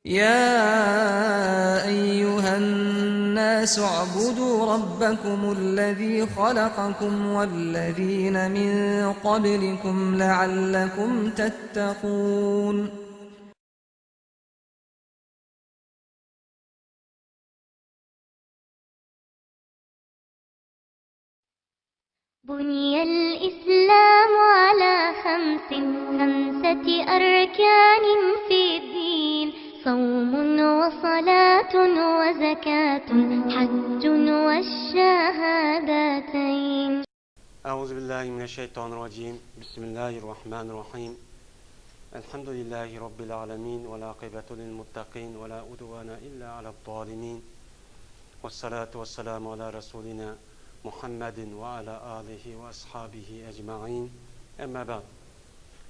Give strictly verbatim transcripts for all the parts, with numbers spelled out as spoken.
يا أيها الناس اعبدوا ربكم الذي خلقكم والذين من قبلكم لعلكم تتقون. بني الإسلام على خمس، خمسة أركان في الدين، صوم وصلاة وزكاة حج والشهادتين. أعوذ بالله من الشيطان الرجيم. بسم الله الرحمن الرحيم. الحمد لله رب العالمين، والعاقبة للمتقين، ولا عدوان إلا على الظالمين، والصلاة والسلام على رسولنا محمد وعلى آله وأصحابه أجمعين. أما بعد.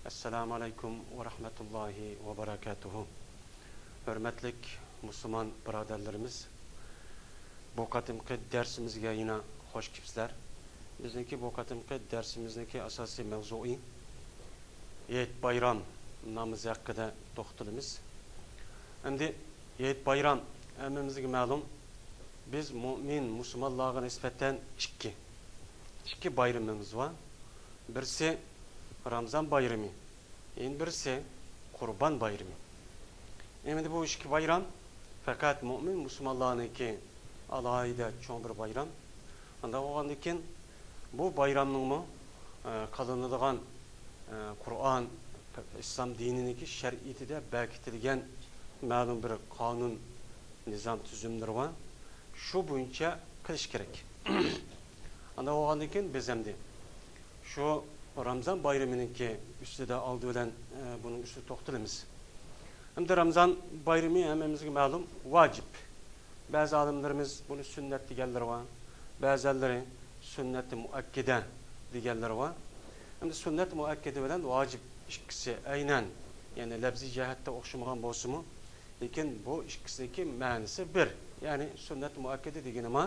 السلام عليكم ورحمة الله وبركاته. ھۆرمەتلىك مۇسۇلمان بۇرادەرلىرىمىز، بۇ قېتىمقى دەرسىمىزگە يەنە خوش كېلىپسىلەر. بىزنىڭكى بۇ قېتىمقى دەرسىمىزنىڭكى ئاساسىي مەۋزۇيى ھېيت بايرام نامىزى ھەققىدە توختىلىمىز. ئەمدى ھېيت بايرام ھەممىمىزگە مەلۇم، بىز مۇئمىن مۇسۇلمانلارغا نىسبەتەن ئىككى، ئىككى بايرىمىمىز بار. بىرسى رامزان بايرىمى، يەنە بىرسى قۇربان بايرىمى. ئەمدى بۇ ئىككى بايرام پەقەت مۇئمىن مۇسۇلمانلارنىڭكى ئالاھىدە چوڭ بىر بايرام. ئانداق بولغاندىكىن بۇ بايرامنىڭمۇ، ئە، قىلىنىدىغان، ئە، قۇرئان، ئىسلام دىنىنىڭكى شەرىئىتىدە بەكىتىلگەن مەلۇم بىر قانۇن، نىزام، تۈزۈملىرى بار. شۇ بويىچە قىلىش كېرەك. ئانداق بولغاندىكىن بىز ئەمدى شۇ رامزان بايرىمىنىڭكى ئۈستىدە ئالدى بىلەن، ئە، بۇنىڭ ئۈستىدە توختىلىمىز. ئەمدى رامزان بايرىمى ھەممىمىزگە مەلۇم، ۋاجىپ. بەزى ئالىملىرىمىز بۇنى سۈننەت دېگەنلىرى بار، بەزىلىرى سۈننەتى مۇئەككىدە دېگەنلىرى بار. ئەمدى سۈننەت مۇئەككىدە بىلەن ۋاجىپ ئىككىسى ئەينەن، يەنى لەپزىي جەھەتتە ئوخشىمىغان بولسىمۇ، لېكىن بۇ ئىككىسىنىڭكى مەنىسى بىر. يەنى سۈننەت مۇئەككىدە دېگىنىما،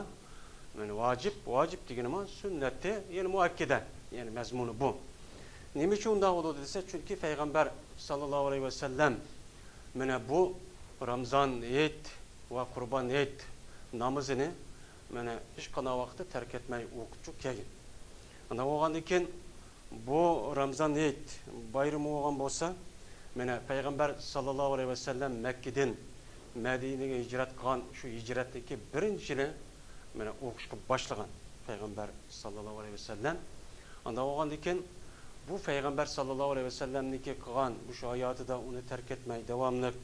يەنى ۋاجىپ، ۋاجىپ دېگىنىما سۈننەتى، يەنى مۇئەككىدە، يەنى مەزمۇنى بۇ. نېمە ئۈچۈن ئۇنداق بولىدۇ دېسە، چۈنكى پەيغەمبەر ساللاللاھۇ ئەلەيھى ۋەسەللەم مانا بۇ رامزان ھېيت ۋە قۇربان ھېيت نامىزىنى مانا ھېچقانداق ۋاقىتتا تەرك ئەتمەي ئوقۇپ كەلگەن. ئانداق بولغاندىكىن، بۇ رامزان ھېيت بايرىمى بولغان بولسا، مانا پەيغەمبەر ساللاللاھۇ ئەلەيھى ۋەسەللەم مەككىدىن مەدىنىگە ھىجرەت قىلغان شۇ ھىجرەتتىكى بىرىنچى يىلى مانا ئوقۇشقا باشلىغان پەيغەمبەر ساللاللاھۇ ئەلەيھى ۋەسەللەم. ئانداق بولغاندىكىن، بۇ پەيغەمبەر ساللاللاھۇ ئەلەيھى ۋەسەللەمنىڭكى قىلغان مۇشۇ ھاياتىدا ئۇنى تەرك ئەتمەي داۋاملىق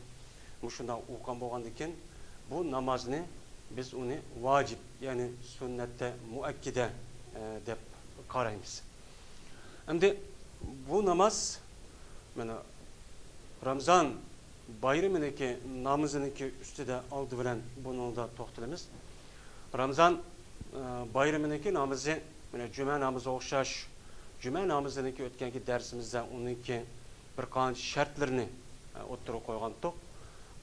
مۇشۇنداق ئوقۇغان بولغاندىكىن، بۇ نامازنى بىز ئۇنى ۋاجىپ، يەنى سۈننەتتە مۇئەككىدە، ئە، دەپ قارايمىز. ئەمدى بۇ ناماز، مانا، رامزان بايرىمىنىڭكى نامىزىنىڭكى ئۈستىدە ئالدى بىلەن بۇنىڭدا توختىلىمىز. رامزان، ئە، بايرىمىنىڭكى نامىزى، مانا، جۈمە نامىزىغا ئوخشاش. جۈمە نامىزىنىڭكى ئۆتكەنكى دەرسىمىزدە ئۇنىڭكى بىر قانچە شەرتلىرىنى، ئە، ئوتتۇرىغا قويغانتۇق.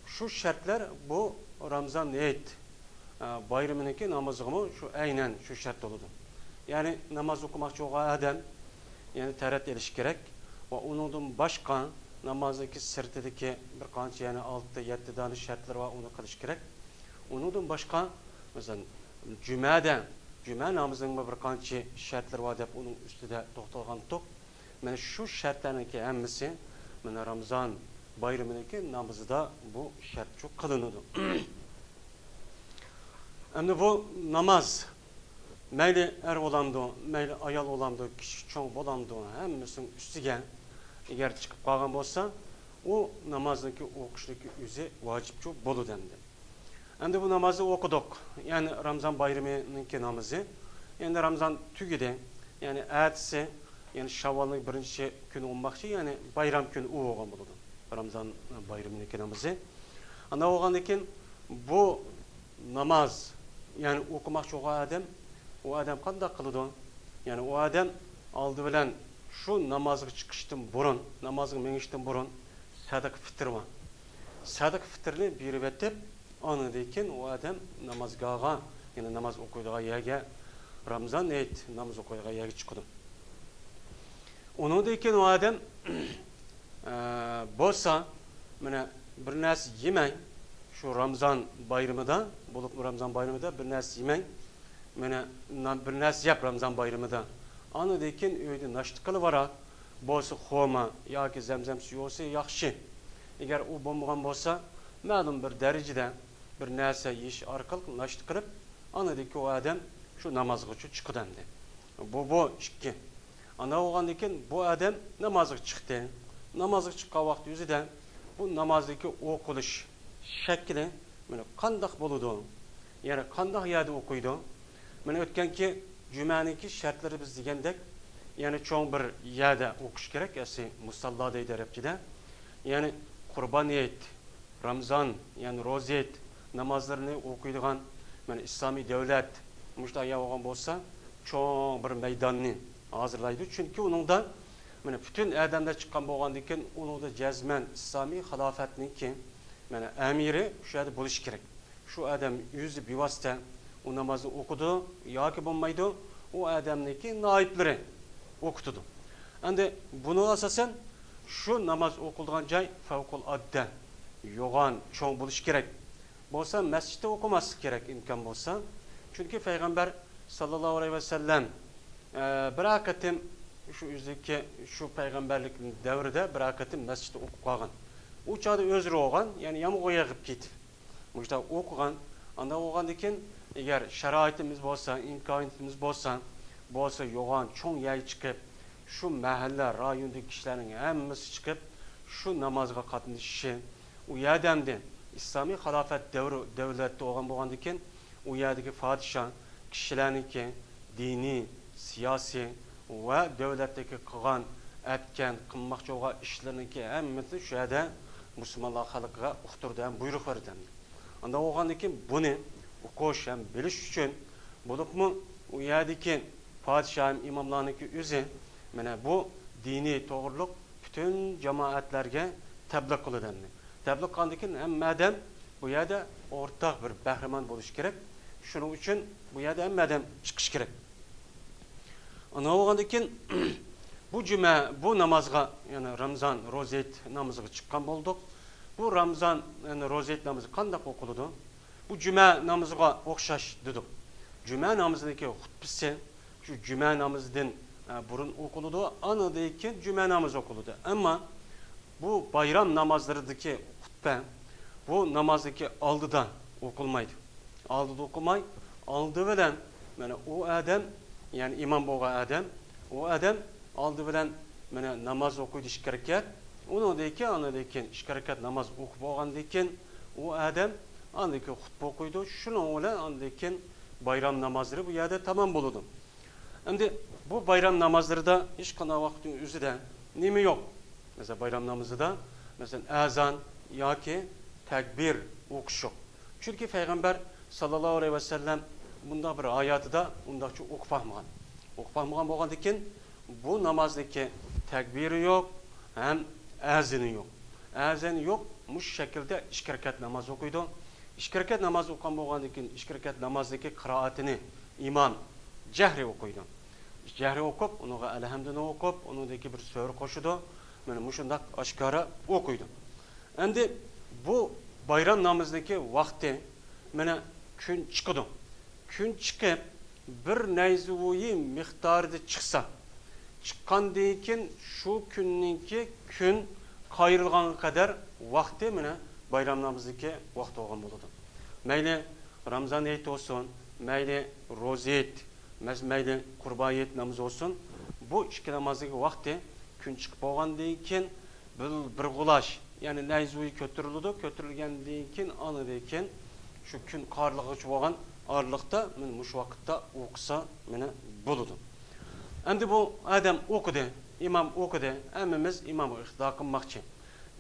شۇ شەرتلەر بۇ رامزان ھېيت، ئە، بايرىمىنىڭكى نامىزىغىمۇ شۇ ئەينەن شۇ شەرت بولىدۇ. يەنى ناماز ئوقۇماقچى بولغان ئادەم، يەنى تەھارەت ئېلىشى كېرەك ۋە ئۇنىڭدىن باشقا نامازنىڭكى سىرتىدىكى بىر قانچە، يەنى ئالتە، يەتتە دانە شەرتلىرى بار، ئۇنى قىلىشى كېرەك. ئۇنىڭدىن باشقا، مەسىلەن، جۈمەدە، جۈمە نامىزىنىڭمۇ بىر قانچە شەرتلىرى بار دەپ ئۇنىڭ ئۈستىدە توختالغانتۇق. مانا شۇ شەرتلەرنىڭكى ھەممىسى مانا رامزان بايرىمىنىڭكى نامىزىدا بۇ شەرت شۇ قىلىنىدۇ. ئەمدى بۇ ناماز مەيلى ئەر بولامدۇ، مەيلى ئايال بولامدۇ، كىچىك چوڭ بولامدۇ، ھەممىسىنىڭ ئۈستىگە ئەگەر چىقىپ قالغان بولسا، ئۇ نامازنىڭكى ئوقۇشنىڭكى ئۆزى ۋاجىپچۇ بولىدۇ ئەمدى. ئەمدى بۇ نامازنى ئوقۇدۇق. يەنى رامزان بايرىمىنىڭكى نامىزى. يەنى رامزان تۈگىدى. يەنى ئەتىسى، يەنى شاۋۋالنىڭ بىرىنچى كۈنى بولماقچى، يەنى بايرام كۈنى ئۇ بولغان بولىدۇ. رامزان بايرىمىنىڭكى نامىزى. ئانداق بولغاندىن كېيىن بۇ ناماز، يەنى ئوقۇماقچى بولغان ئادەم، ئۇ ئادەم قانداق قىلىدۇ؟ يەنى ئۇ ئادەم ئالدى بىلەن شۇ نامازغا چىقىشتىن بۇرۇن، نامازغا مېڭىشتىن بۇرۇن سەدىقە پىتىر بار. سەدىقە پىتىرنى بېرىۋېتىپ، ئاندىن كېيىن ئۇ ئادەم نامازگاھقا، يەنى ناماز ئوقۇيدىغان يەرگە، رامزان ھېيت ناماز ئوقۇيدىغان يەرگە چىقىدۇ. ئۇنىڭدىن كېيىن ئۇ ئادەم، ئە، بولسا، مانا، بىر نەرسە يېمەي، شۇ رامزان بايرىمىدا، بولۇپمۇ رامزان بايرىمىدا بىر نەرسە يېمەي، مانا، نان، بىر نەرسە يەپ رامزان بايرىمىدا، ئاندىن كېيىن ئۆيدە ناشتا قىلىۋاراق، بولسا خورما ياكى زەمزەم سۈيى بولسا ياخشى. ئەگەر ئۇ بولمىغان بولسا، مەلۇم بىر دەرىجىدە بىر نەرسە يېيىش ئارقىلىق ناشتا قىلىپ، ئاندىن كېيىن ئۇ ئادەم شۇ نامازغىچە چىقىدۇ ئەمدى. بۇ، بۇ ئىككى. ئانداق بولغاندىن كېيىن بۇ ئادەم نامازغا چىقتى. نامازغا چىققان ۋاقتى ئۆزىدە بۇ نامازدىكى ئوقۇلۇش شەكلى مانا قانداق بولىدۇ؟ يەنى قانداق يەردە ئوقۇيدۇ؟ مانا ئۆتكەنكى جۈمەنىڭكى شەرتلىرى بىز دېگەندەك، يەنى چوڭ بىر يەردە ئوقۇش كېرەك، ئەسلى مۇساللا دەيدۇ ئەرەبچىدە. يەنى قۇربان ھېيت، رامزان، يەنى روزا ھېيت نامازلىرىنى ئوقۇيدىغان، مانا، ئىسلامىي دۆلەت مۇشۇنداق يەر بولغان بولسا، چوڭ بىر مەيداننى ھازىرلايدۇ. چۈنكى ئۇنىڭدا، مانا، پۈتۈن ئادەملەر چىققان بولغاندىن كېيىن، ئۇنىڭدا جەزمەن ئىسلامىي خىلاپەتنىڭكى، مانا، ئەمىرى شۇ يەردە بولۇشى كېرەك. شۇ ئادەم ئۆزى بىۋاسىتە ئۇ نامازنى ئوقۇدۇ ياكى بولمايدۇ، ئۇ ئادەمنىڭكى نائىبلىرى ئوقۇتىدۇ. ئەمدى بۇنىڭغا ئاساسەن شۇ ناماز ئوقۇلىدىغان جاي فەۋقۇلئاددە يوغان، چوڭ بولۇشى كېرەك. بولسا مەسچىتتە ئوقۇماسلىق كېرەك، ئىمكان بولسا. چۈنكى پەيغەمبەر ساللاللاھۇ ئەلەيھى ۋەسەللەم، ئە، بىر قېتىم شۇ ئۆزىدىكى شۇ پەيغەمبەرلىك دەۋرىدە بىر قېتىم مەسچىتتە ئوقۇپ قالغان. ئۇ چاغدا ئۆزرە بولغان، يەنى يامغۇر يېغىپ كېتىپ، مۇشۇنداق ئوقۇغان. ئانداق بولغاندىن كېيىن، ئەگەر شارائىتىمىز بولسا، ئىمكانىيىتىمىز بولسا، بولسا يوغان چوڭ يەرگە چىقىپ، شۇ مەھەللە، رايوندىكى كىشىلەرنىڭ ھەممىسى چىقىپ، شۇ نامازغا قاتنىشىشى، ئۇ يەردە ئەمدى ئىسلامىي خىلاپەت دەۋرى، دۆلەتتە بولغان بولغاندىن كېيىن، ئۇ يەردىكى پادىشاھ كىشىلەرنىڭكى دىنىي، سىياسىي ۋە دۆلەتتىكى قىلغان، ئەتكەن، قىلماقچى بولغان ئىشلىرىنىڭكى ھەممىسىنى شۇ يەردە مۇسۇلمانلار خەلقىگە ئۇقتۇرىدۇ ھەم بۇيرۇق بېرىدۇ. ئانداق بولغاندىن كېيىن بۇنى ئوقۇش ھەم بىلىش ئۈچۈن، بولۇپمۇ ئۇ يەردىكى پادىشاھ ھەم ئىماملارنىڭكى ئۆزى مانا بۇ دىنىي توغرۇلۇق پۈتۈن جامائەتلەرگە تەبلىغ قىلىدۇ ئەمدى. تەبلىغ قىلغاندىن كېيىن ھەممە ئادەم بۇ يەردە ئورتاق بىر بەھرىمەن بولۇشى كېرەك. شۇنىڭ ئۈچۈن بۇ يەردە ھەممە ئادەم چىقىشى كېرەك. ئانداق بولغاندىن كېيىن بۇ جۈمە، بۇ نامازغا، يەنى رامزان، روزا ھېيت نامىزىغا چىققان بولدۇق. بۇ رامزان، يەنى روزا ھېيت نامىزى قانداق ئوقۇلىدۇ؟ بۇ جۈمە نامىزىغا ئوخشاش دېدۇق. جۈمە نامىزىنىڭكى خۇتبىسى شۇ جۈمە نامىزىدىن، ئە، بۇرۇن ئوقۇلىدۇ، ئاندىن كېيىن جۈمە نامىزى ئوقۇلىدۇ. ئەمما بۇ بايرام نامازلىرىدىكى خۇتبە بۇ نامازنىڭكى ئالدىدا ئوقۇلمايدۇ. ئالدىدا ئوقۇلماي، ئالدى بىلەن، مانا، ئۇ ئادەم، يەنى ئىمام بولغان ئادەم، ئۇ ئادەم ئالدى بىلەن، مانا، ناماز ئوقۇيدۇ ئىككى رەكەت. ئۇنىڭدىن كېيىن، ئاندىن كېيىن ئىككى رەكەت ناماز ئوقۇپ بولغاندىن كېيىن، ئۇ ئادەم ئاندىن كېيىن خۇتبە ئوقۇيدۇ. شۇنىڭ بىلەن ئاندىن كېيىن بايرام نامازلىرى بۇ يەردە تامام بولىدۇ. ئەمدى بۇ بايرام نامازلىرىدا ھېچقانداق ۋاقىتنىڭ ئۆزىدە نېمە يوق؟ مەسىلەن، بايرام نامىزىدا، مەسىلەن، ئەزان ياكى تەكبىر ئوقۇش يوق. چۈنكى پەيغەمبەر ساللاللاھۇ ئەلەيھى ۋەسەللەم بۇنداق بىر ھاياتىدا ئۇنداقچە ئوقۇپ باقمىغان. ئوقۇپ باقمىغان بولغاندىكىن، بۇ نامازنىڭكى تەكبىرى يوق، ھەم ئەزىنى يوق. ئەزىنى يوق، مۇشۇ شەكىلدە ئىككى رەكەت ناماز ئوقۇيدۇ. ئىككى رەكەت ناماز ئوقۇغان بولغاندىن كېيىن، ئىككى رەكەت نامازدىكى قىرائەتىنى ئىمام جەھرىي ئوقۇيدۇ. جەھرىي ئوقۇپ، ئۇنىڭغا ئەلھەمدۇنى ئوقۇپ، ئۇنىڭدىن كېيىن بىر سۈرە قوشىدۇ. مانا مۇشۇنداق ئاشكارا ئوقۇيدۇ. ئەمدى بۇ بايرام نامىزىنىڭكى ۋاقتى، مانا، كۈن چىقىدۇ. كۈن چىقىپ، بىر نەيزىۋۇيى مىقدارىدا چىقسا، چىققاندىن كېيىن شۇ كۈننىڭكى كۈن قايرىلغانغا قەدەر ۋاقتى، مانا، بايرام نامىزىدىكى ۋاقىت بولغان بولىدۇ. مەيلى رامزان ھېيت بولسۇن، مەيلى روزا ھېيت، مەس-، مەيلى قۇربان ھېيت نامىزى بولسۇن، بۇ ئىككى نامازنىڭكى ۋاقتى كۈن چىقىپ بولغاندىن كېيىن بىر، بىر غۇلاچ، يەنى نەيزىۋۇي كۆتۈرۈلىدۇ. كۆتۈرۈلگەندىن كېيىن، ئاندىن كېيىن شۇ كۈن قارىلىغۇچە بولغان ئارىلىقتا، مانا مۇشۇ ۋاقىتتا ئوقۇسا، مانا، بولىدۇ. ئەمدى بۇ ئادەم ئوقۇدى، ئىمام ئوقۇدى، ھەممىمىز ئىمامغا ئىقتىدا قىلماقچى.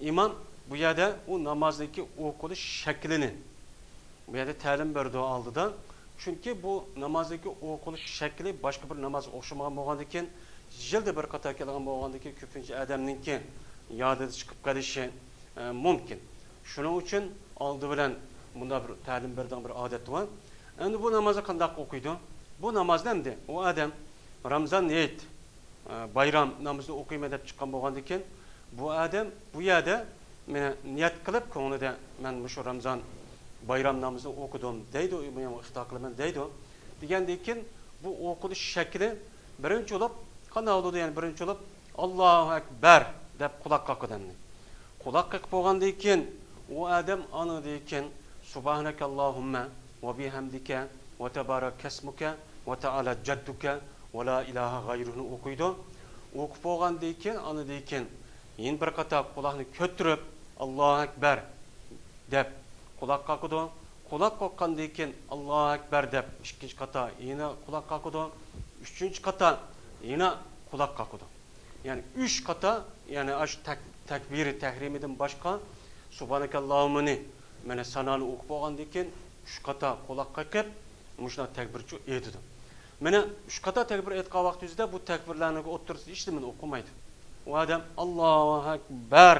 ئىمام بۇ يەردە ئۇ نامازنىڭكى ئوقۇلۇش شەكلىنى بۇ يەردە تەلىم بەردى ئالدىدا. چۈنكى بۇ نامازنىڭكى ئوقۇلۇش شەكلى باشقا بىر نامازغا ئوخشىمىغان بولغاندىكىن، يىلدا بىر قېتىم كېلىدىغان بولغاندىكىن، كۆپىنچە ئادەمنىڭكى يادىدا چىقىپ قېلىشى، ئە، مۇمكىن. شۇنىڭ ئۈچۈن ئالدى بىلەن مۇنداق بىر تەلىم بېرىدىغان بىر ئادەت بار. ئەمدى بۇ نامازنى قانداق ئوقۇيدۇ؟ بۇ نامازنى ئەمدى ئۇ ئادەم رامزان ھېيت، ئە، بايرام نامىزىنى ئوقۇيمەن دەپ چىققان بولغاندىكىن، بۇ ئادەم بۇ يەردە مانا نىيەت قىلىپ، كۆڭلىدە مەن مۇشۇ رامزان بايرام نامىزىنى ئوقۇدۇم دەيدۇ، مەن ئىقتىدا قىلىمەن دەيدۇ. دېگەندىن كېيىن بۇ ئوقۇلۇش شەكلى بىرىنچى بولۇپ قانداق بولىدۇ؟ يەنى بىرىنچى بولۇپ، «ئاللاھۇ ئەكبەر» دەپ قۇلاق قاقىدۇ ئەمدى. قۇلاق قېقىپ بولغاندىن كېيىن، ئۇ ئادەم ئاندىن كېيىن «سۇبھانەكەللاھۇممە ۋە بىھەمدىكە ۋە تەبارەكەسمۇكە ۋە تەئالا جەددۇكە ۋە لا ئىلاھە غەيرۇھنى» ئوقۇيدۇ. ئوقۇپ بولغاندىن كېيىن، ئاندىن كېيىن يەنە بىر قاتا قۇلاقنى كۆتۈرۈپ، «ئاللاھۇ ئەكبەر» دەپ قۇلاق قاقىدۇ. قۇلاق قاققاندىن كېيىن «ئاللاھۇ ئەكبەر» دەپ ئىككىنچى قاتا يەنە قۇلاق قاقىدۇ. ئۈچىنچى قاتا يەنە قۇلاق قاقىدۇ. يەنى ئۈچ قاتا، يەنى ئاشۇ تەك-، تەكبىرى تەھرىمىدىن باشقا سۇبھانەكەللاھۇممىنى، مانا سانانى ئوقۇپ بولغاندىن كېيىن ئۈچ قاتا قۇلاق قېقىپ، مۇشۇنداق تەكبىرچۇ ئېيتىدۇ. مانا ئۈچ قاتا تەكبىر ئېيتقان ۋاقتى يۈزىدە بۇ تەكبىرلەرنىڭ ئوتتۇرىسىدا ھېچنېمىنى ئوقۇمايدۇ. ئۇ ئادەم «ئاللاھۇ ئەكبەر»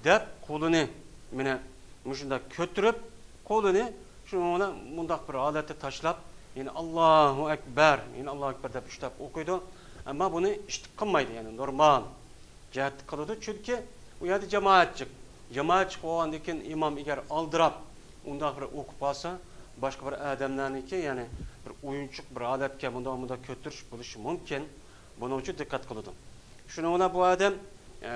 دەپ قولىنى مانا مۇشۇنداق كۆتۈرۈپ، قولىنى شۇنىڭ بىلەن مۇنداق بىر ھالەتتە تاشلاپ، يەنە «ئاللاھۇ ئەكبەر، يەنە ئاللاھۇ ئەكبەر» دەپ ئۈچ دەپ ئوقۇيدۇ. ئەمما بۇنى ئىشتىك قىلمايدۇ، يەنى نورمال جەھەتتە قىلىدۇ. چۈنكى ئۇ يەردە جامائەت جىق. جامائەت جىق بولغاندىن كېيىن ئىمام ئەگەر ئالدىراپ ئۇنداق بىر ئوقۇپ قالسا، باشقا بىر ئادەملەرنىڭكى، يەنى بىر ئويۇنچۇق بىر ھالەتكە مۇنداق، مۇنداق كۆتۈرۈش بولۇشى مۇمكىن. بۇنىڭ ئۈچۈن دىققەت قىلىدۇ. شۇنىڭ بىلەن بۇ ئادەم، ئە،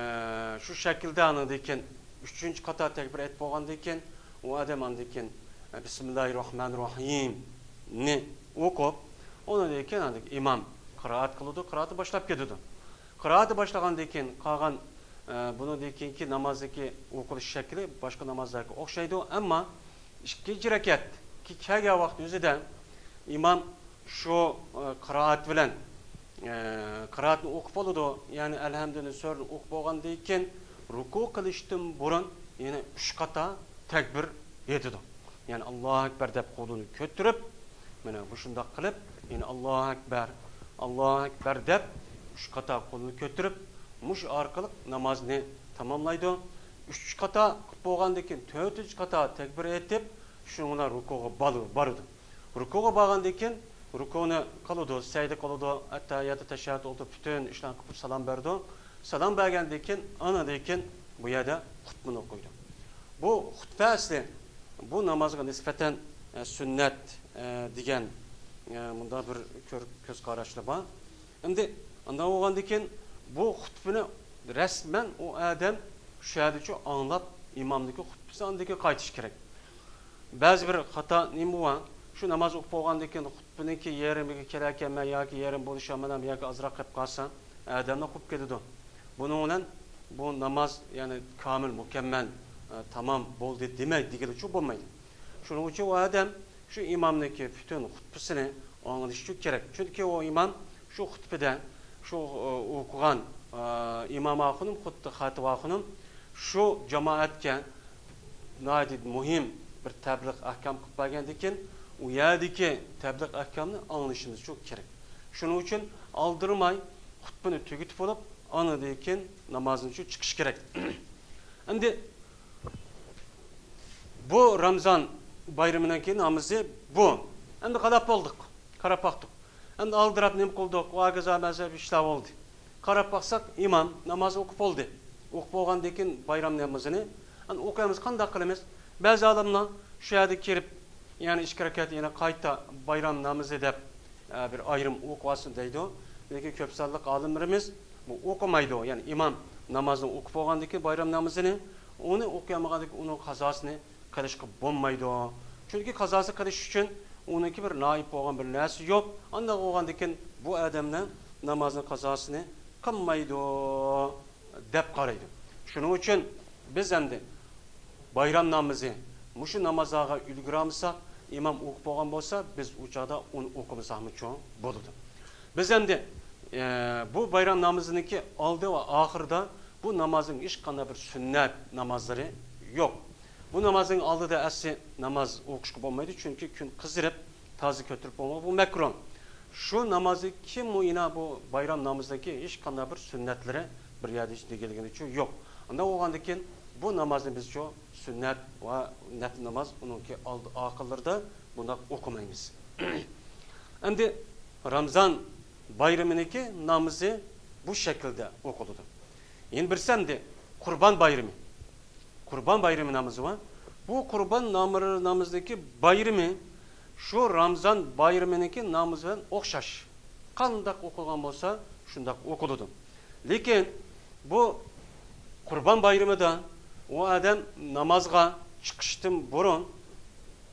شۇ شەكىلدە ئاندىن كېيىن ئۈچىنچى قاتا تەكبىر ئېيتىپ بولغاندىن كېيىن، ئۇ ئادەم ئاندىن كېيىن، ئە، «بىسمىللاھىر راھمانىر راھىمنى» ئوقۇپ، ئۇنىڭدىن كېيىن ئاندىن كېيىن ئىمام قىرائەت قىلىدۇ، قىرائەتنى باشلاپ كېتىدۇ. قىرائەتنى باشلىغاندىن كېيىن قالغان، ئە، بۇنىڭدىن كېيىنكى نامازدىكى ئوقۇلۇش شەكلى باشقا نامازلارغا ئوخشايدۇ، ئەمما ئىككىنچى رەكەتكە كەلگەن ۋاقىت ئۆزىدە ئىمام شۇ، ئە، قىرائەت بىلەن، ئە، قىرائەتنى ئوقۇپ بولىدۇ. يەنى ئەلھەمدۇلىللا سۈرىنى ئوقۇپ بولغاندىن كېيىن رۇكۇ قىلىشتىن بۇرۇن يەنە ئۈچ قاتا تەكبىر ئېيتىدۇ. يەنى «ئاللاھۇ ئەكبەر» دەپ قولىنى كۆتۈرۈپ، مانا مۇشۇنداق قىلىپ، يەنە «ئاللاھۇ ئەكبەر، ئاللاھۇ ئەكبەر» دەپ ئۈچ قاتا قولىنى كۆتۈرۈپ، مۇشۇ ئارقىلىق نامازنى تاماملايدۇ. ئۈچ قاتا قىلىپ بولغاندىن كېيىن تۆتىنچى قاتا تەكبىر ئېيتىپ، شۇنىڭ بىلەن رۇكۇغا بالۇ-، بارىدۇ. رۇكۇغا بارغاندىن كېيىن رۇكۇنى قىلىدۇ، سەجدە قىلىدۇ، ئەتتەھىياتتا، تەشەھھۇدتا ئولتۇرۇپ پۈتۈن ئىشلارنى قىلىپ سالام بېرىدۇ. سالام بەرگەندىن كېيىن ئاندىن كېيىن بۇ يەردە خۇتبىنى ئوقۇيدۇ. بۇ خۇتبە ئەسلى بۇ نامازغا نىسبەتەن، ئە، سۈننەت، ئە، دېگەن، ئە، مۇنداق بىر كۆر-، كۆز قاراشلار بار. ئەمدى ئانداق بولغاندىن كېيىن بۇ خۇتبىنى رەسمەن ئۇ ئادەم شۇ يەردىچۇ ئاڭلاپ، ئىمامنىڭكى خۇتبىسى ئاندىن كېيىن قايتىشى كېرەك. بەزى بىر خاتا نېمە بار؟ شۇ ناماز ئوقۇپ بولغاندىن كېيىن خۇتبىنىڭكى يېرىمىگە كېلەركەنمەن ياكى يېرىم بولۇشامەن ياكى ئازراق قېلىپ قالسا، ئادەمنى قوپۇپ كېتىدۇ. بۇنىڭ بىلەن بۇ ناماز، يەنى كامىل، مۇكەممەل، ئە، تامام بولدى دېمەي، دېگىلىچۇ بولمايدۇ. شۇنىڭ ئۈچۈن ئۇ ئادەم شۇ ئىمامنىڭكى پۈتۈن خۇتبىسىنى ئاڭلىشى كېرەك. چۈنكى ئۇ ئىمام شۇ خۇتبىدە شۇ، ئە، ئوقۇغان، ئە، ئىمام ئاخۇنۇم، خۇددى خەتىب ئاخۇنۇم شۇ جامائەتكە ناھايىتى مۇھىم بىر تەبلىغ ئەھكام قىلىپ بەرگەندىكىن، ئۇ يەردىكى تەبلىغ ئەھكامنى ئاڭلىشىمىز شۇ كېرەك. شۇنىڭ ئۈچۈن ئالدىرىماي خۇتبىنى تۈگىتىپ بولۇپ، ئاندىن كېيىن نامازدىن شۇ چىقىش كېرەك. ئەمدى بۇ رامزان بايرىمىنىڭكى نامىزى بۇ. ئەمدى قاراپ بولدۇق، قاراپ باقتۇق. ئەمدى ئالدىراپ نېمە قىلدۇق؟ ئۇ ئاگىزا مەزھەپ ئىشلار بولدى. قاراپ باقساق، ئىمام ناماز ئوقۇپ بولدى. ئوقۇپ بولغاندىن كېيىن بايرام نامىزىنى ئەمدى ئوقۇيمىز، قانداق قىلىمىز؟ بەزى ئالىملار شۇ يەردە كىرىپ، يەنى ئىككى رەكەت يەنە قايتا بايرام نامىزى دەپ، ئە، بىر ئايرىم ئوقۇۋالسۇن دەيدۇ. لېكىن كۆپ سانلىق ئالىملىرىمىز بۇ ئوقۇمايدۇ. يەنى ئىمام نامازنى ئوقۇپ بولغاندىن كېيىن بايرام نامىزىنى، ئۇنى ئوقۇيالمىغاندىن كېيىن ئۇنىڭ قازاسىنى قىلىشقا بولمايدۇ. چۈنكى قازاسى قىلىش ئۈچۈن ئۇنىڭكى بىر نائىب بولغان بىر نەرسە يوق. ئانداق بولغاندىكىن بۇ ئادەملەر نامازنىڭ قازاسىنى قىلمايدۇ دەپ قارايدۇ. شۇنىڭ ئۈچۈن بىز ئەمدى بايرام نامىزى، مۇشۇ نامازلارغا ئۈلگۈرەلمىسەك، ئىمام ئوقۇپ بولغان بولسا، بىز ئۇ چاغدا ئۇنى ئوقۇمىساقمۇچۇ بولىدۇ. بىز ئەمدى، ئە، بۇ بايرام نامىزىنىڭكى ئالدى ۋە ئاخىرىدا بۇ نامازنىڭ ھېچقانداق بىر سۈننەت نامازلىرى يوق. بۇ نامازنىڭ ئالدىدا ئەسلى ناماز ئوقۇشقا بولمايدۇ، چۈنكى كۈن قىزىرىپ، تازا كۆتۈرۈپ بولمايدۇ، بۇ مەكرۇھ. شۇ نامازنى كىم ئۇ ئىنا بۇ بايرام نامىزىدىكى ھېچقانداق بىر سۈننەتلىرى بىر يەردە ھېچ دېگىلىگىنىچۇ يوق. ئانداق بولغاندىكىن بۇ نامازنى بىزچۇ سۈننەت ۋە نەپلى ناماز ئۇنىڭكى ئالدى ئاخىرلىرىدا بۇنداق ئوقۇمايمىز. ئەمدى رامزان بايرىمىنىڭكى نامىزى بۇ شەكىلدە ئوقۇلىدۇ. يەنە بىرسى ئەمدى قۇربان بايرىمى. قۇربان بايرىمى نامىزى بار. بۇ قۇربان نامىزىنىڭكى بايرىمى شۇ رامزان بايرىمىنىڭكى نامىزى بىلەن ئوخشاش. قانداق ئوقۇلغان بولسا، شۇنداق ئوقۇلىدۇ. لېكىن بۇ قۇربان بايرىمىدا ئۇ ئادەم نامازغا چىقىشتىن بۇرۇن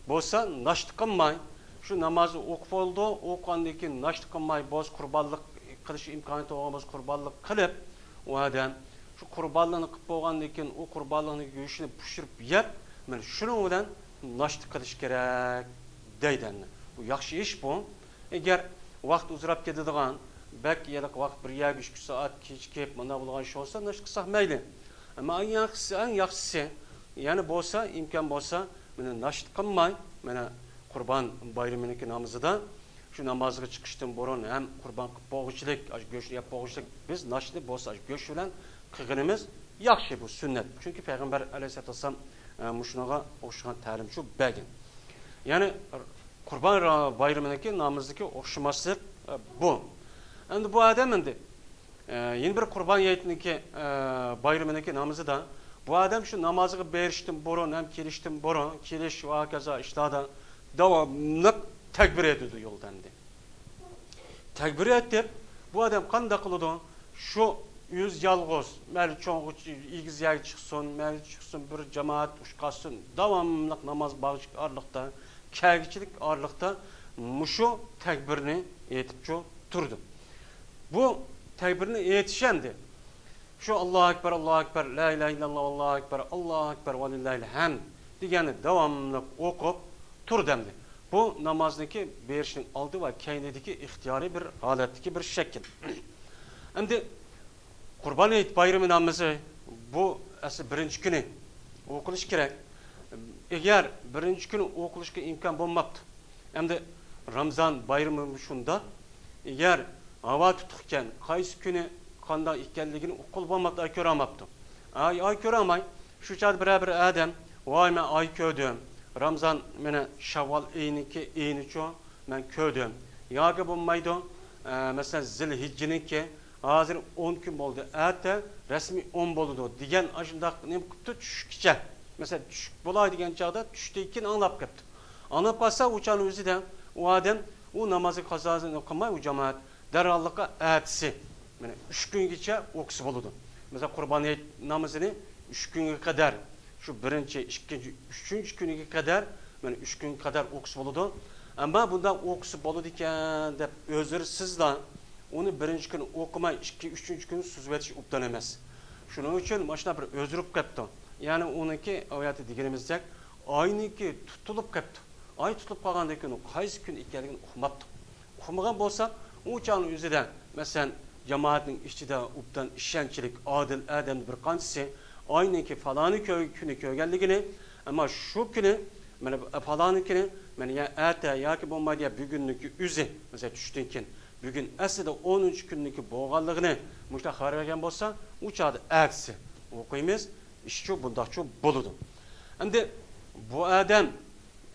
بولسا ناشتا قىلماي، شۇ نامازنى ئوقۇپ بولىدۇ، ئوقۇغاندىن كېيىن ناشتا قىلماي، بولسا قۇربانلىق قىلىش ئىمكانىيىتى بولغان بولسا قۇربانلىق قىلىپ، ئۇ ئادەم شۇ قۇربانلىقنى قىلىپ بولغاندىن كېيىن، ئۇ قۇربانلىقنىڭ گۆشىنى پىشۇرۇپ يەپ، مانا شۇنىڭ بىلەن ناشتا قىلىش كېرەك دەيدۇ ئەمدى. بۇ ياخشى ئىش بۇ. ئەگەر ۋاقىت ئۇزىراپ كېتىدىغان، بەك ھېلىقى ۋاقىت بىر يەرگە ئىككى سائەت كېچىكىپ، مانا بولغان ئىش بولسا، ناشتا قىلساق مەيلى. ئەمما ئەڭ ياخشىسى، ئەڭ ياخشىسى، يەنى بولسا، ئىمكان بولسا، مانا ناشتا قىلماي، مانا قۇربان بايرىمىنىڭكى نامىزىدا شۇ نامازغا چىقىشتىن بۇرۇن ھەم قۇربان قىلىپ بولغۇچىلىك، ئاشۇ گۆشنى يەپ بولغۇچىلىك، بىز ناشتىنى بولسا ئاشۇ گۆش بىلەن قىلغىنىمىز ياخشى، بۇ سۈننەت. چۈنكى پەيغەمبەر ئەلەيھىسسالاتۇ ۋەسسالام، ئە، مۇشۇنىڭغا ئوخشىغان تەلىم شۇ بەرگەن. يەنى قۇربان را-، بايرىمىنىڭكى نامىزىدىكى ئوخشىماسلىق، ئە، بۇ. ئەمدى بۇ ئادەم ئەمدى، ئە، يەنە بىر قۇربان ھېيتنىڭكى، ئە، بايرىمىنىڭكى نامىزىدا بۇ ئادەم شۇ نامازغا بېرىشتىن بۇرۇن ھەم كېلىشتىن بۇرۇن، كېلىش ۋە ھاكازا ئىشلاردا داۋاملىق تەكبىر ئېيتىدۇ يولدا ئەمدى. تەكبىر ئېيتىپ، بۇ ئادەم قانداق قىلىدۇ؟ شۇ ئۆزى يالغۇز، مەيلى چوڭ ئېگىز يەرگە چىقسۇن، مەيلى چىقسۇن، بىر جامائەت ئۇچقاسسۇن، داۋاملىق ناماز باغچىلىك ئارىلىقتا، كەلگۈچىلىك ئارىلىقتا مۇشۇ تەكبىرنى ئېيتىپچۇ تۇرىدۇ. بۇ تەكبىرنى ئېيتىش ئەمدى شۇ «ئاللاھۇ ئەكبەر، ئاللاھۇ ئەكبەر، لا ئىلاھە ئىللاللاھ، ئاللاھۇ ئەكبەر، ئاللاھۇ ئەكبەر، ۋە لىللاھىل ھەمد» دېگەننى داۋاملىق ئوقۇپ تۇرىدۇ ئەمدى. بۇ نامازنىڭكى بېرىشنىڭ ئالدى ۋە كەينىدىكى ئىختىيارىي بىر ھالەتتىكى بىر شەكىل. ئەمدى قۇربان ھېيت بايرىمى نامىزى بۇ ئەسلى بىرىنچى كۈنى ئوقۇلۇشى كېرەك. ئەگەر بىرىنچى كۈنى ئوقۇلۇشقا ئىمكان بولماپتۇ، ئەمدى رامزان بايرىمى شۇنداق. ئەگەر ھاۋا تۇتۇقكەن، قايسى كۈنى قانداق ئىكەنلىكىنى ئۇققىلى بولماپتۇ، ئاي كۆرەلمەپتۇ. ئاي، ئاي كۆرەلمەي، شۇ چاغدا بىرەر بىر ئادەم، «ۋاي، مەن ئاي كۆردۈم. رامزان، مانا شاۋۋال ئېيىنىڭكى ئېيىنىچۇ، مەن كۆردۈم.» ياكى بولمايدۇ، ئە، مەسىلەن، زىلھىججىنىڭكى ھازىر ئون كۈن بولدى، ئەتە رەسمىي ئون بولىدۇ دېگەن ئاشۇنداق نېمە قىپتۇ چۈشكىچە. مەسىلەن، چۈش بولاي دېگەن چاغدا چۈشتىن كېيىن ئاڭلاپ قاپتۇ. ئاڭلاپ قالسا، ئۇ چاغنىڭ ئۆزىدە ئۇ ئادەم ئۇ نامازنى قازاسىنى قىلماي، ئۇ جامائەت دەرھاللىققا ئەتىسى، مانا ئۈچ كۈنگىچە ئوقۇسا بولىدۇ. مەسىلەن، قۇربان ھېيت نامىزىنى ئۈچ كۈنگە قەدەر، شۇ بىرىنچى، ئىككىنچى، ئۈچىنچى كۈنىگە قەدەر، مانا ئۈچ كۈنگە قەدەر ئوقۇسا بولىدۇ. ئەمما بۇنداق ئوقۇسا بولىدىكەن دەپ ئۆزرىسىزلا ئۇنى بىرىنچى كۈنى ئوقۇماي، ئىككى، ئۈچىنچى كۈنى سۈزۈۋېتىش ئوبدان ئەمەس. شۇنىڭ ئۈچۈن ماشۇنداق بىر ئۆزرۈپ قېپتۇ. يەنى ئۇنىڭكى ئاياتى دېگىنىمىزدەك ئاينىڭكى تۇتۇلۇپ قېپتۇ. ئاي تۇتۇلۇپ قالغاندىن كېيىن ئۇ قايسى كۈن ئىكەنلىكىنى ئۇقماپتۇ. ئۇقمىغان بولسا، ئۇ چاغنىڭ ئۆزىدە، مەسىلەن، جامائەتنىڭ ئىچىدە ئوبدان ئىشەنچلىك، ئادىل ئادەمنىڭ بىر قانچىسى ئاينىڭكى پالانى كۆ-، كۈنى كۆرگەنلىكىنى، ئەمما شۇ كۈنى، مانا، پالانى كۈنى، مانا، يا ئەتە ياكى بولمايدۇ، يا بۈگۈننىڭكى ئۆزى، مەسىلەن، چۈشتىن كېيىن، بۈگۈن ئەسلىدە ئونىنچى كۈننىڭكى بولغانلىقىنى مۇشۇنداق خەۋەر بەرگەن بولسا، ئۇ چاغدا ئەتىسى ئوقۇيمىز، ئىشچۇ بۇنداقچۇ بولىدۇ. ئەمدى بۇ ئادەم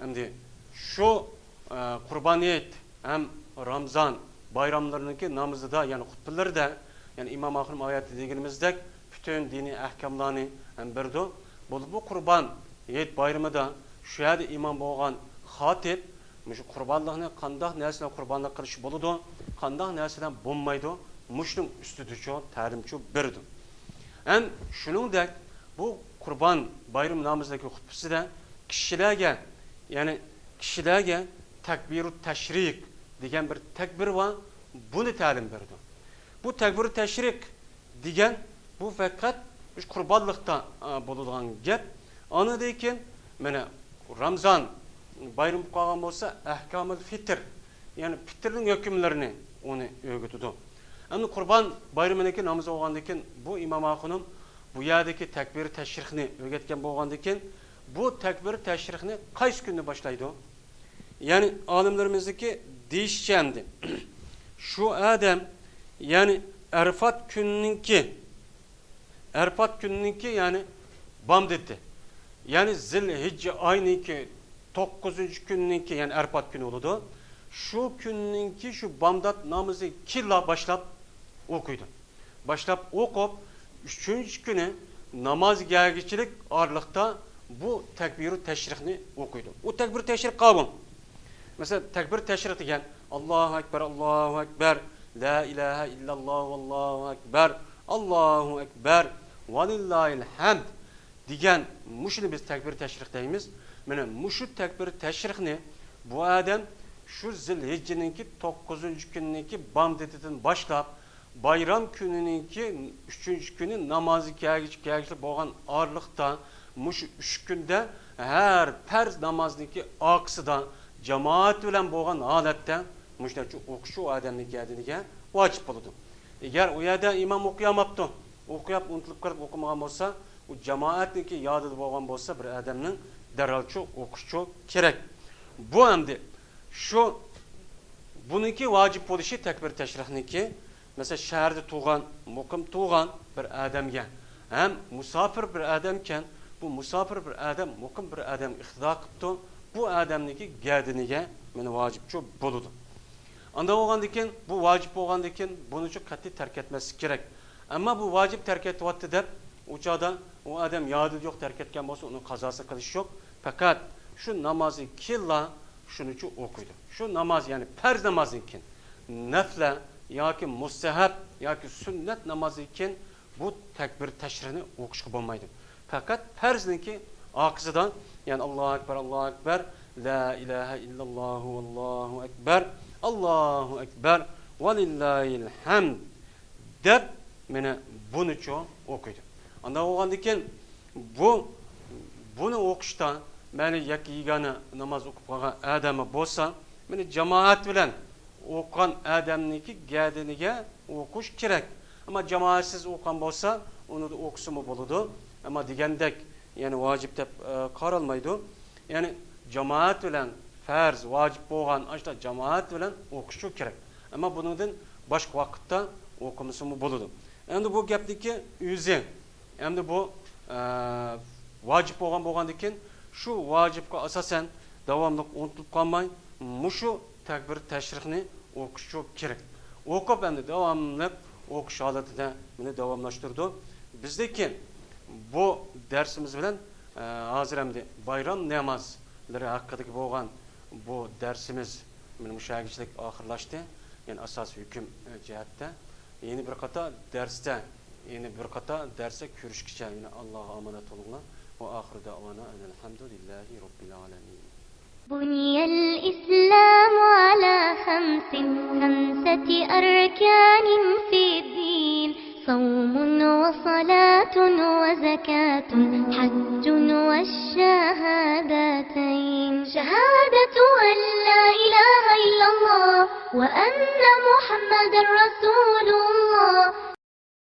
ئەمدى شۇ، ئە، قۇربان ھېيت ھەم رامزان بايراملىرىنىڭكى نامىزىدا، يەنى خۇتبىلىرىدە، يەنى ئىمام ئاخۇنۇم ئايەتتە دېگىنىمىزدەك پۈتۈن دىنىي ئەھكاملارنى ھەم بېرىدۇ. بولۇپمۇ قۇربان ھېيت بايرىمىدا شۇ يەردە ئىمام بولغان خاتىپ مۇشۇ قۇربانلىقنى قانداق نەرسە بىلەن قۇربانلىق قىلىشقا بولىدۇ، قانداق نەرسە بىلەن بولمايدۇ، مۇشۇنىڭ ئۈستىدىچۇ تەلىمچۇ بېرىدۇ. ھەم شۇنىڭدەك بۇ قۇربان بايرىمى نامىزىدىكى خۇتبىسىدە كىشىلەرگە، يەنى كىشىلەرگە تەكبىرۇ تەشرىق دېگەن بىر تەكبىر بار، بۇنى تەلىم بېرىدۇ. بۇ تەكبىرۇ تەشرىق دېگەن بۇ پەقەت مۇشۇ قۇربانلىقتا، ئا، بولىدىغان گەپ. ئاندىن كېيىن مانا رامزان بايرىمى بولۇپ قالغان بولسا، ئەھكامۇل فىتىر، يەنى پىتىرنىڭ ھۆكۈملىرىنى ئۇنى ئۆگىتىدۇ. ئەمدى قۇربان بايرىمىنىڭكى نامىزى بولغاندىن كېيىن، بۇ ئىمام ئاخۇنۇم بۇ يەردىكى تەكبىر تەشرىقنى ئۆگەتكەن بولغاندىن كېيىن، بۇ تەكبىر تەشرىقنى قايسى كۈندە باشلايدۇ؟ يەنى ئالىملىرىمىزنىڭكى دېيىشىچە ئەمدى، شۇ ئادەم، يەنى ئەرفات كۈنىنىڭكى، ئەرفات كۈنىنىڭكى، يەنى بامدىتى، يەنى زىلھىججە ئاينىڭكى توققۇزىنچى كۈنىنىڭكى، يەنى ئەرفات كۈنى بولىدۇ. شۇ كۈننىڭكى شۇ بامدات نامىزى كېيىنلا باشلاپ ئوقۇيدۇ. باشلاپ ئوقۇپ، ئۈچىنچى كۈنى ناماز گەرگىچىلىك ئارىلىقتا بۇ تەكبىرۇ تەشرىقنى ئوقۇيدۇ. ئۇ تەكبىرۇ تەشرىق قاۋۇ. مەسىلەن، تەكبىر تەشرىق دېگەن، ئاللاھۇ ئەكبەر، ئاللاھۇ ئەكبەر، لا ئىلاھە ئىللاللاھۇ، ئاللاھۇ ئەكبەر، ئاللاھۇ ئەكبەر، ۋەلىللاھىل ھەمد دېگەن، مۇشۇنى بىز تەكبىر تەشرىق دەيمىز. مانا مۇشۇ تەكبىر تەشرىقنى بۇ ئادەم شۇ زىلھىججىنىڭكى توققۇزىنچى كۈنىنىڭكى بامدىتىدىن باشلاپ، بايرام كۈنىنىڭكى ئۈچىنچى كۈنى نامازى كەلگۈچە، كەلگۈچە بولغان ئارىلىقتا، مۇشۇ ئۈچ كۈندە ھەر پەرز نامازنىڭكى ئارقىسىدا جامائەت بىلەن بولغان ھالەتتە مۇشۇنچە ئوقۇش ئۇ ئادەمنىڭ گەدىنىگە ۋاجىپ بولىدۇ. ئەگەر ئۇ يەردە ئىمام ئوقۇيالماپتۇ، ئوقۇياپ ئۇنتۇلۇپ قېلىپ ئوقۇمىغان بولسا، ئۇ جامائەتنىڭكى يادىدا بولغان بولسا، بىر ئادەمنىڭ دەرھالچۇ ئوقۇشچۇ كېرەك. بۇ ئەمدى شۇ، بۇنىڭكى ۋاجىپ بولۇشى تەكبىر تەشرىقنىڭكى، مەسىلەن، شەھەردە تۇغان، مۇقىم تۇغان بىر ئادەمگە ھەم مۇساپىر بىر ئادەمكەن، بۇ مۇساپىر بىر ئادەم مۇقىم بىر ئادەمگە ئىقتىدا قىپتۇ، بۇ ئادەمنىڭكى گەدىنىگە مانا ۋاجىپچۇ بولىدۇ. ئانداق بولغاندىكىن، بۇ ۋاجىپ بولغاندىكىن، بۇنىچۇ قەتئىي تەرك ئەتمەسلىك كېرەك. ئەمما بۇ ۋاجىپ تەرك ئېتىۋاتتى دەپ، ئۇ چاغدا ئۇ ئادەم يادىدا يوق تەرك ئەتكەن بولسا، ئۇنىڭ قازاسى قىلىش يوق. پەقەت شۇ نامازدىن كېيىنلا شۇنىچۇ ئوقۇيدۇ. شۇ ناماز، يەنى پەرز نامازدىن كېيىن، نەفلە ياكى مۇستەھەب ياكى سۈننەت نامازدىن كېيىن بۇ تەكبىر تەشرىقنى ئوقۇشقا بولمايدۇ. پەقەت پەرزنىڭكى ئارقىسىدا، يەنى، ئاللاھۇ ئەكبەر، ئاللاھۇ ئەكبەر، لا ئىلاھە ئىللاللاھۇ، ئاللاھۇ ئەكبەر، ئاللاھۇ ئەكبەر، ۋەلىللاھىل ھەمد دەپ، مانا بۇنىچۇ ئوقۇيدۇ. ئانداق بولغاندىكىن، بۇ، بۇنى ئوقۇشتا مەيلى يەككە يېگانە ناماز ئوقۇپ قالغان ئادەممۇ بولسا، مانا جامائەت بىلەن ئوقۇغان ئادەمنىڭكى گەدىنىگە ئوقۇش كېرەك. ئەمما جامائەتسىز ئوقۇغان بولسا، ئۇنى ئوقۇسىمۇ بولىدۇ. ئەمما دېگەندەك، يەنى ۋاجىپ دەپ، ئە، قارالمايدۇ. يەنى جامائەت بىلەن پەرز، ۋاجىپ بولغان ئاشۇنداق جامائەت بىلەن ئوقۇشى كېرەك. ئەمما بۇنىڭدىن باشقا ۋاقىتتا ئوقۇمىسىمۇ بولىدۇ. ئەمدى بۇ گەپنىڭكى ئۆزى، ئەمدى بۇ، ئە، ۋاجىپ بولغان بولغاندىكىن، شۇ ۋاجىپقا ئاساسەن داۋاملىق ئۇنتۇلۇپ قالماي، مۇشۇ تەكبىر تەشرىقنى ئوقۇشى كېرەك. ئوقۇپ، ئەمدى داۋاملىق ئوقۇش ھالىتىدە بۇنى داۋاملاشتۇرىدۇ. بىزدىكى بۇ دەرسىمىز بىلەن، ئە، ھازىر ئەمدى بايرام نامازلىرى ھەققىدىكى بولغان بۇ دەرسىمىز مانا مۇشۇ يەرگىچىلىك ئاخىرلاشتى. يەنى ئاساسىي ھۆكۈم، ئە، جەھەتتە. يەنە بىر قاتار دەرستە، يەنە بىر قاتار دەرستە كۆرۈشكىچە يەنە ئاللاغا ئامانەت بولۇڭلار. ۋە ئاخىرۇ دەئۋانا ئەنىل ھەمدۇلىللاھى رەببىل ئالەمىن. بني الإسلام على خمس، خمسة أركان في الدين، صوم وصلاة وزكاة حج والشهادتين، شهادة أن لا إله إلا الله وأن محمدا رسول الله،